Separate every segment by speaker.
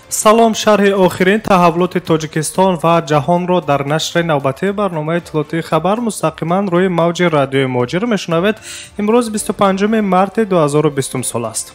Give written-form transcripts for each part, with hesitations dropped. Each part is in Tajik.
Speaker 1: Салом, шарҳи охирин таҳаввулоти Тоҷикистон ва ҷаҳонро дар нашри навбатии барномаи иттилоотии хабар мустақиман рӯи мавҷи радиои Муҳоҷир мешунавед. Имрӯз 25 марти 2020 сол аст.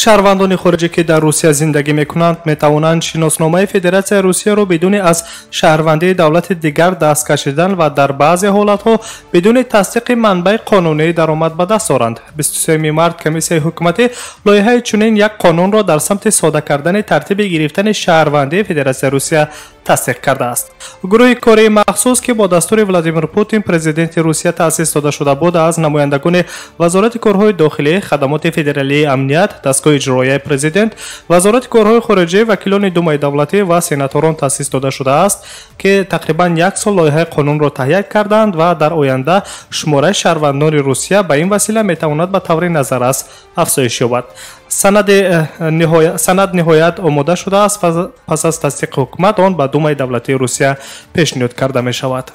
Speaker 1: Шаҳрвандони хориҷӣ, ки дар Русия зиндагӣ мекунанд, метавонанд шиносномаи Федератсияи Русияро бидуни аз шаҳрвандии давлати дигар даст кашидан ва дар баъзе ҳолатҳо бидуни тасдиқи манбаи қонунии даромад ба даст оранд. 23 март комиссияи ҳукуматӣ лоиҳаи чунин як қонунро дар самти сода кардани тартиби гирифтани шаҳрвандии Федератсияи Русия тасдиқ кардааст. Гурӯҳи кории махсус, ки бо дастури Владимир Путин, президенти Русия, таъсис дода шуда буд, аз намояндагони Вазорати корҳои дохилӣ, Хадамоти федералии амният, дастгоҳи иҷроияи президент, Вазорати корҳои хориҷӣ, вакилони Думаи давлатӣ ва сенаторон таъсис дода шудааст, ки тақрибан як сол лоиҳаи қонунро таҳия карданд ва дар оянда шумораи шаҳрвандони Русия ба ин васила метавонад ба таври назаррас афзоиш ёбад. Санад ниҳоят омода шудааст ва пас аз тасдиқи ҳукумат он ба Думаи давлатии Русия пешниҳод карда мешавад.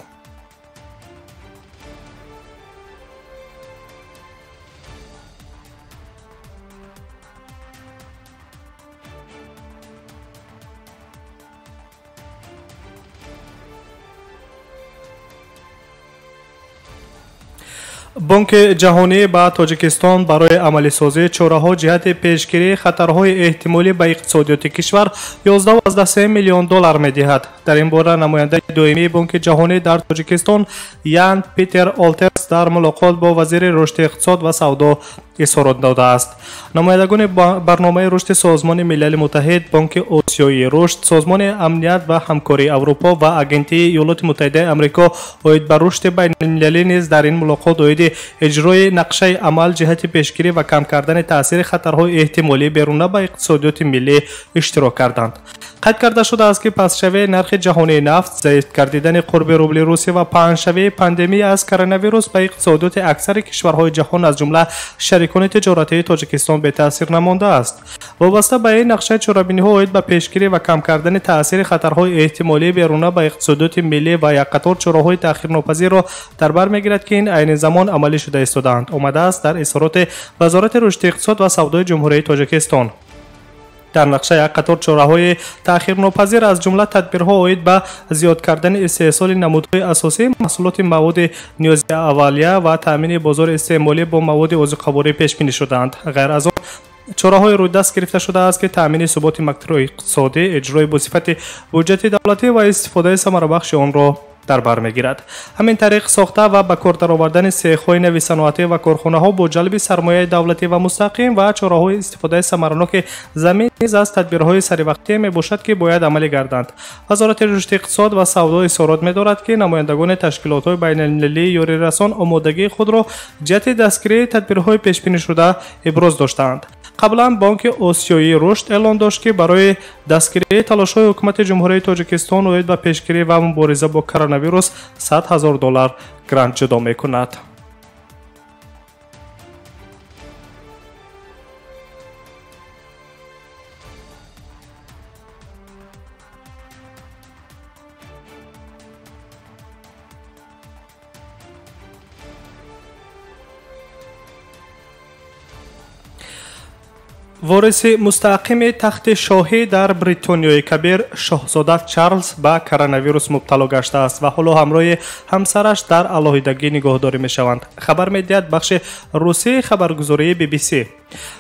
Speaker 1: Бонки ҷаҳонӣ ба Тоҷикистон барои амалисозии чораҳо ҷиҳати пешгирии хатарҳои эҳтимолӣ ба иқтисодиёти кишвар 11,3 миллион доллар медиҳад. Дар ин бора намояндаи доимии Бонки ҷаҳонӣ дар Тоҷикистон Ян Питер Олтерс дар мулоқот бо вазири рушди иқтисод ва савдо изҳорот додааст. Намояндагони барномаи рушди Созмони Милали Муттаҳид, Бонки Осиёии рушд, Созмони амният ва ҳамкории Аврупо ва Агентии Иёлоти Муттаҳидаи Амрико оид ба рушди байналмилалӣ низ дар ин мулоқот оиди иҷрои нақшаи амал ҷиҳати пешгирӣ ва кам кардани таъсири хатарҳои эҳтимолии беруна ба иқтисодиёти миллӣ иштирок карданд. Қайд карда шудааст, ки пастшавии нархи ҷаҳонии нафт, заиф гардидани қурби рубли Русия ва паҳншавии пандемия аз коронавирус ба иқтисодиёти аксари кишварҳои ҷаҳон, аз ҷумла шарикони тиҷоратии Тоҷикистон, бетаъсир намондааст. Вобаста ба ин нақшаи чорабиниҳо оид ба пешгирӣ ва кам кардани таъсири хатарҳои эҳтимолии беруна ба иқтисодиёти миллӣ ва як қатор чораҳои таъхирнопазирро дар бар мегирад, ки ин айни замон амалӣ шуда истодаанд, омадааст дар изҳороти Вазорати рушди иқтисод ва савдои Ҷумҳурии Тоҷикистон. Дар нақша як қатор чораҳои таъхирнопазир, аз ҷумла тадбирҳо оид ба зиёд кардани истеҳсоли намудҳои асосии маҳсулоти маводи ниёзи аввалия ва таъмини бозори истеъмолӣ бо маводи озуқаворӣ пешбинӣ шудаанд. Ғайр аз он, чораҳои рӯйдаст гирифта шудааст, ки таъмини суботи макроиқтисодӣ, иҷрои босифати буҷети давлатӣ ва истифодаи самарабахши онро дар бар мегирад. Ҳамин тариқ, сохта ва ба кор даровардани сехҳои нави саноатӣ ва корхонаҳо бо ҷалби сармояи давлатӣ ва мустақим ва чораҳои истифодаи самараноки замин низ аз тадбирҳои саривақтие мебошад, ки бояд амалӣ гарданд. Вазорати рушди иқтисод ва савдо изҳорот медорад, ки намояндагони ташкилотҳои байналмилалии ёрирасон омодагии худро ҷиҳати дастгирии тадбирҳои пешбинишуда иброз доштаанд. Қаблан Бонки Осиёии рушд эълон дошт, ки барои дастгирии талошҳои ҳукумати Ҷумҳурии Тоҷикистон оид ба пешгирӣ ва мубориза бо коронавирус 100 000 доллар грант ҷудо мекунад. Вориси мустаҳками тахти шоҳӣ дар Бритониёи Кабир, шоҳзода Чарлз, ба коронавирус мубтало гаштааст ва ҳоло ҳамроҳи ҳамсараш дар алоҳидагӣ нигоҳдорӣ мешаванд, хабар медиҳад бахши русии хабаргузории BBC.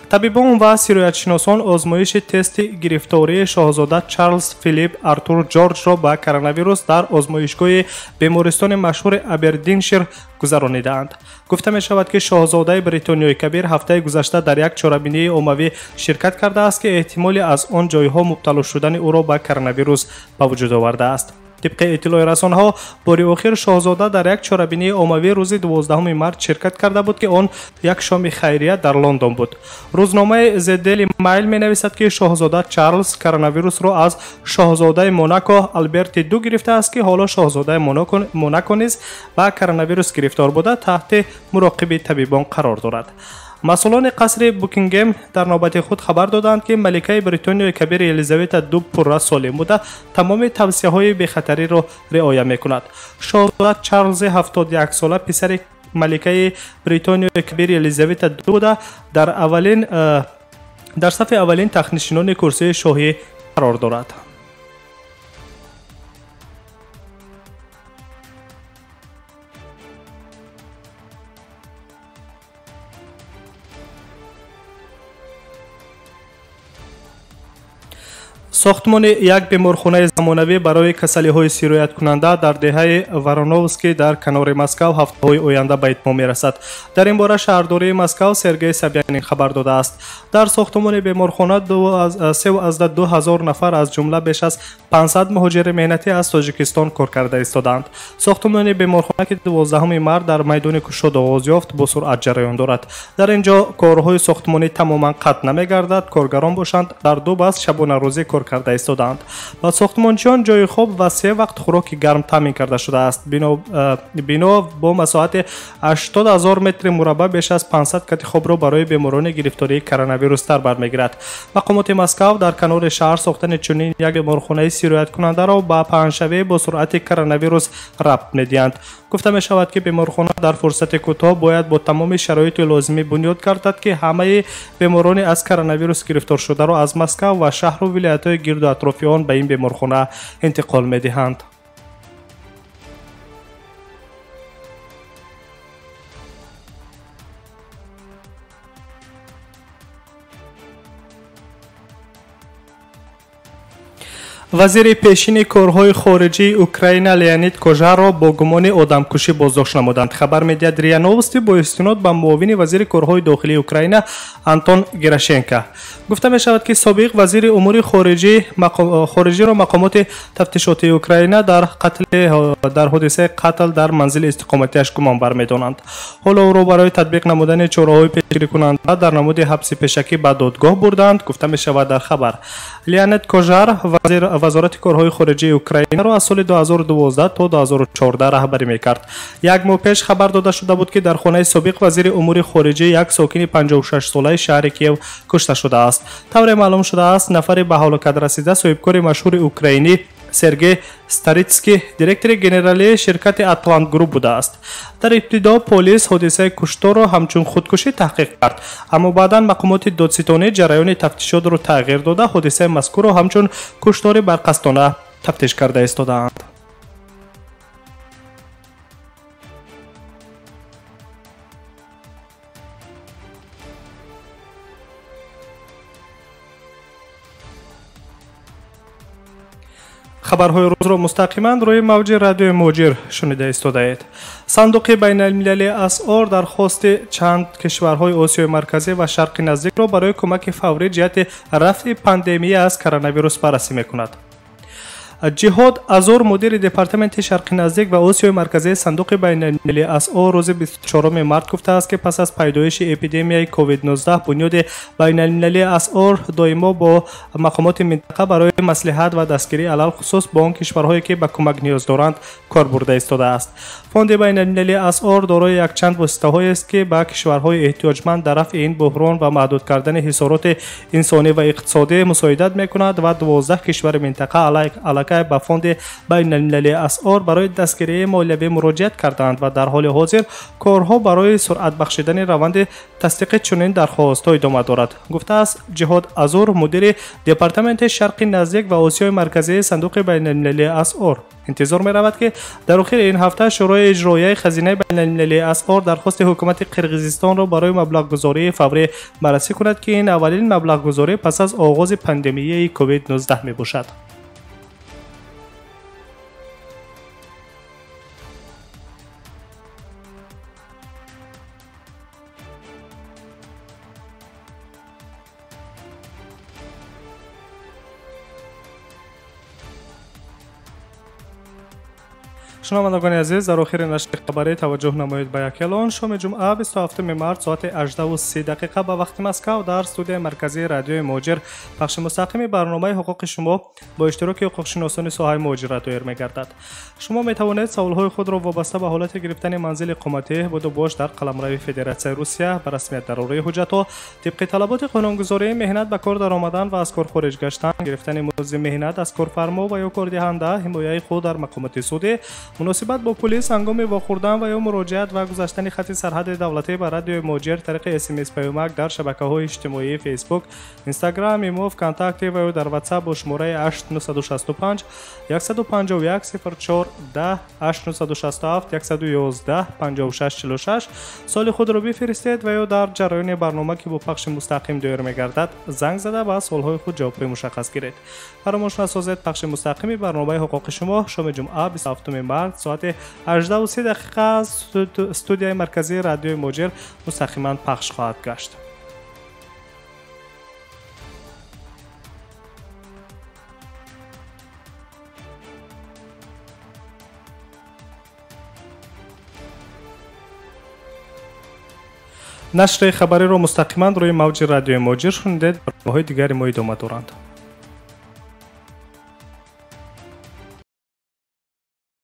Speaker 1: Табибон ва сироятшиносон озмоиши тести гирифтории шоҳзода Чарлз Филип Артур Ҷорҷро ба коронавирус дар озмоишгоҳи бемористони машҳури Абердиншир гузаронидаанд. Гуфта мешавад, ки шоҳзодаи Бритониёи Кабир ҳафтаи гузашта дар як чорабинии оммавӣ ширкат кардааст, ки эҳтимоли аз он ҷойҳо мубтало шудани ӯро ба коронавирус ба вуҷуд овардааст. Тибқи иттилои расонҳо, бори охир шоҳзода дар як чорабинии оммавӣ рӯзи 12 март ширкат карда буд, ки он як шоми хайрия дар Лондон буд. Рӯзномаи The Daily Mail менависад, ки шоҳзода Чарлз коронавирусро аз шоҳзодаи Монако Алберти Ду гирифтааст, ки ҳоло шоҳзодаи Монако низ ба коронавирус гирифтор буда, таҳти муроқиби табибон қарор дорад. Масъулони қасри Букингем дар навбати худ хабар доданд, ки маликаи Бритониёи Кабир Елизавета ду пурра солим буда, тамоми тавсияҳои бехатариро риоя мекунад. Шоҳзода Чарлзи 71-сола писари маликаи Бритониёи Кабир Елизавета ду буда, дар сафи аввалин тахтнишинони курсии шоҳӣ қарор дорад. Сохтмони як беморхонаи замонавӣ барои касалиҳои сирояткунанда дар деҳаи Вороновский дар канори Москав ҳафтаҳои оянда ба итмом мерасад. Дар ин бора шаҳрдории Москав Сергей Собянин хабар додааст. Дар сохтмони беморхона 3,2 ҳазор нафар, аз ҷумла беш аз 500 муҳоҷири меҳнатӣ аз Тоҷикистон кор карда истодаанд. Сохтмони беморхона, ки 12 март дар майдони кушод оғоз ёфт, бо суръат ҷараён дорад. Дар ин ҷо корҳои сохтмонӣ тамоман қатъ намегардад, коргарон бошанд дар ду баст шабонарӯзӣ кор карда истодаанд. Ба сохтмончиён ҷойи хоб ва се вақт хӯроки гарм таъмин карда шудааст. Бино бо масоҳати 80 ҳазор метри мураббаъ беш аз 500 кати хобро барои беморони гирифтории коронавирус дар бар мегирад. Мақомоти Москав дар канори шаҳр сохтани чунин як беморхонаи сирояткунандаро ба паҳншавӣ бо суръати коронавирус рабт медиҳанд. Гуфта мешавад, ки беморхона дар фурсати кӯтоҳ бояд бо тамоми шароити лозимӣ бунёд гардад, ки ҳамаи беморони аз коронавирус гирифторшударо аз Москав ва шаҳру вилоятҳои гирду атрофи он ба ин беморхона интиқол медиҳанд. Вазири пешини корҳои хориҷии Украина Леонид Кожарро бо гумони одамкушӣ боздошт намуданд. Хабар медиҳад РИА Новости бо истинод ба муовини вазири корҳои дохилии Украина Антон Герашенко. Гуфта мешавад, ки собиқ вазири умури хориҷиро мақомоти тафтишотии Украина дар ҳодисаи қатл дар манзили истиқоматиаш гумон бармедонанд. Ҳоло ӯро барои татбиқ намудани чораҳои пешгирикунанда дар намуди ҳабси пешакӣ ба додгоҳ бурданд, гуфта мешавад дар хабар. Леонид Кожар Вазорати корҳои хориҷии Украинаро аз соли 2012 то 2014 раҳбарӣ мекард. Як моҳ пеш хабар дода шуда буд, ки дар хонаи собиқ вазири умури хориҷӣ як сокини 56-солаи шаҳри Киев кушта шудааст. Тавре маълум шудааст, нафари ба ҳалокат расида соҳибкори машҳури украинӣ Сергей Старитский, директори генералии ширкати Атлант Груп будааст. Дар ибтидо полис ҳодисаи кушторро ҳамчун худкушӣ таҳқиқ кард, аммо баъдан мақомоти додситонӣ ҷараёни тафтишотро тағйир дода, ҳодисаи мазкурро ҳамчун куштори барқасдона тафтиш карда истодаанд. Хабарҳои рӯзро мустақиман рӯи мавҷи радиои Муҳоҷир шунида истодаед. Сандуқи байналмилалии асъор дархости чанд кишварҳои Осиёи Марказӣ ва Шарқи Наздикро барои кӯмаки фаврӣ ҷиҳати рафъи пандемия аз коронавирус баррасӣ мекунад. Ҷиҳод Азур, мудири департаменти Шарқи Наздик ва Осиёи Марказии Сандуқи байналмилалии асъор рӯзи 24 март гуфтааст, ки пас аз пайдоиши эпидемияи COVID-19 бунёди байналмилалии асъор доимо бо мақомоти минтақа барои маслиҳат ва дастгирии алалхусус бо он кишварҳое, ки ба кӯмак ниёз доранд, кор бурда истодааст. Фонди байналмилалии асъор дорои якчанд воситаҳоест, ки ба кишварҳои эҳтиёҷманд дар рафъи ин буҳрон ва маҳдуд кардани ҳисороти инсонӣ ва иқтисодӣ мусоидат мекунад ва 12 кишвари минтақа аллакай ба фонди байналмилалии асъор барои дастгирии молиявӣ муроҷиат карданд ва дар ҳоли ҳозир корҳо барои суръат бахшидани раванди тасдиқи чунин дархостҳо идома дорад, гуфтааст Ҷиҳод Азур, мудири департаменти Шарқи Наздик ва Осиёи Марказии Сандуқи байналмилалии асъор. Интизор меравад, ки дар охири ин ҳафта Шӯрои иҷроияи хазинаи байналмилалии асъор дархости ҳукумати Қирғизистонро барои маблағгузории фаврӣ баррасӣ кунад, ки ин аввалин маблағгузорӣ пас аз оғози пандемияи COVID-19 мебошад. Шунавандагони азиз, дар охири нашри хабарӣ таваҷҷӯҳ намоед ба як эълон. Шоми ҷумъа 27 март соати 18:30 ба вақти Москав дар студияи марказии радиои Муҳоҷир пахши мустақими барномаи ҳуқуқи шумо бо иштироки ҳуқуқшиносони соҳаи муҳоҷират доир мегардад. Шумо метавонед саволҳои худро вобаста ба ҳолати гирифтани манзили иқоматӣ, будубош дар қаламрави Федератсияи Русия, ба расмият дарории ҳуҷҷатҳо, тибқи талаботи қонунгузории меҳнат ба кор даромадан ва аз кор хориҷ гаштан, гирифтани музди меҳнат аз корфармо ва ё кордиҳанда, ҳимояи худ дар мақомоти судӣ, муносибат бо пулис ҳангоми вохӯрдан ва ё муроҷиат ва гузаштани хати сарҳади давлатӣ ба радиои Муҳоҷир тариқи СМС паёмак дар шабакаҳои иҷтимоии Фейсбук, Инстаграм, Имо, ВКонтакте ва ё дар Ватсап бо шумораи 8965 151 04 10 8967 111 56 46 соли худро бифиристед ва ё дар ҷараёни барнома, ки бо пахши мустақим доир мегардад, занг зада ба суолҳои худ ҷавобҳои мушаххас гиред. Фаромӯш насозед, пахши мустақими барномаи ҳуқуқи шумо шоми ҷумъа 27 март соати 18:30 студияи марказии радиои Муҳоҷир мустақиман пахш хоҳад гашт. Нашри хабариро мустақиман рӯи мавҷи радиои Муҳоҷир шунидед. Барномаҳои дигари мо идома доранд.